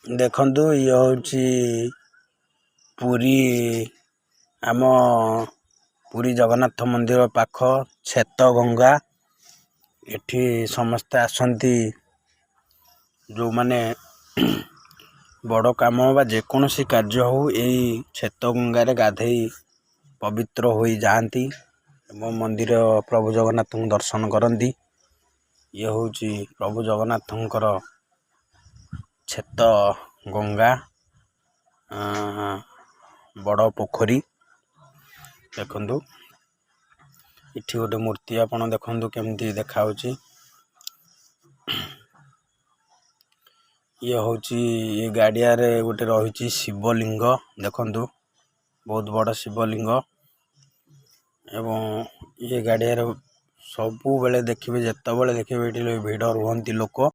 ଦେଖନ୍ତୁ, ଇଏ ହଉଛି ପୁରୀ, ଆମ ପୁରୀ ଜଗନ୍ନାଥ ମନ୍ଦିର ପାଖ ଶ୍ଵେତଗଙ୍ଗା। ଏଠି ସମସ୍ତେ ଆସନ୍ତି। ଯୋଉମାନେ ବଡ଼ କାମ ବା ଯେକୌଣସି କାର୍ଯ୍ୟ ହଉ, ଏଇ ଶ୍ଵେତଗଙ୍ଗାରେ ଗାଧେଇ ପବିତ୍ର ହୋଇ ଯାଆନ୍ତି ଏବଂ ମନ୍ଦିର ପ୍ରଭୁ ଜଗନ୍ନାଥଙ୍କୁ ଦର୍ଶନ କରନ୍ତି। ଇଏ ହଉଛି ପ୍ରଭୁ ଜଗନ୍ନାଥଙ୍କର ଶ୍ଵେତ ଗଙ୍ଗା, ବଡ଼ ପୋଖରୀ। ଦେଖନ୍ତୁ, ଏଠି ଗୋଟେ ମୂର୍ତ୍ତି ଆପଣ ଦେଖନ୍ତୁ କେମିତି ଦେଖାହଉଛି। ଇଏ ହଉଛି ଏ ଗାଡ଼ିଆରେ ଗୋଟେ ରହିଛି ଶିବଲିଙ୍ଗ। ଦେଖନ୍ତୁ, ବହୁତ ବଡ଼ ଶିବଲିଙ୍ଗ ଏବଂ ଇଏ ଗାଡ଼ିଆରେ ସବୁବେଳେ ଦେଖିବେ, ଯେତେବେଳେ ଦେଖିବେ, ଏଠି ଭିଡ଼ ରୁହନ୍ତି ଲୋକ।